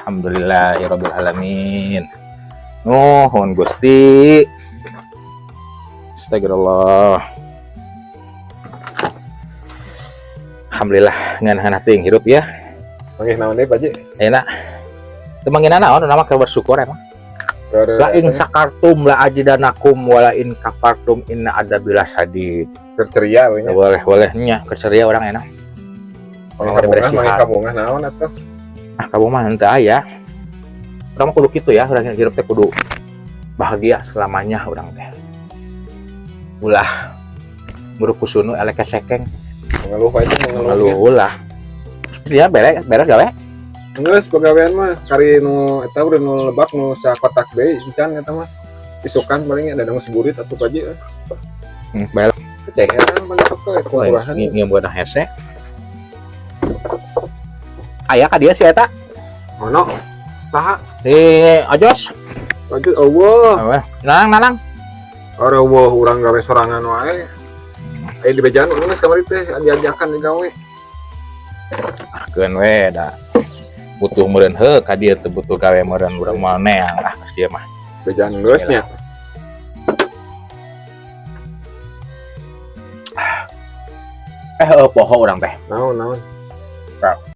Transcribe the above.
Alhamdulillahirabbil alamin. Nuhun Gusti. Astagfirullah. Alhamdulillah ngan teuing hirup ya. Manggih naon deui, Pak Ji? Ayeuna teu manggih naon nama keur bersyukur emang. Keur La in sakartum la ajidanakum wala in kafartum inna adzabi lasyadid. Keur ceria we nya. Boleh boleh nya keur ceria urang enak. Manggih Orang kabungah, bersihan. Manggih kabungah naon atuh? Ah, kamu mah henteu aya. Urang mah kudu kitu ya, urang hirup teh kudu bahagia selamanya urang teh. Ulah murukusunu elek kesekeng. Mengeluh wae teh mengeluh. Lalu ulah. Ya beres beres gawe. Geus pagawean mah kari nu eta udah nu lebak nu sakotak deui encan eta mah. Isukan paling ada nu seburit atuh, Pak Ji. Beres. Ceheran paling sok teh kekurahan. Ngi buat hese. Aya ka dia si eta? Ono. Saha? Si Ojos. Lanjut eueuh. Nanang nanang. Ora eueuh, urang gawe sorangan wae. Aya di bejaan geus kamari teh diajakan digawe. Ah, keun we da. Butuh meureun heuh ka dieu teu butuh gawe meureun urang moal neang ah geus dieu mah. Bejaan geus nya. Eh, heuh, poho urang teh. Naon naon?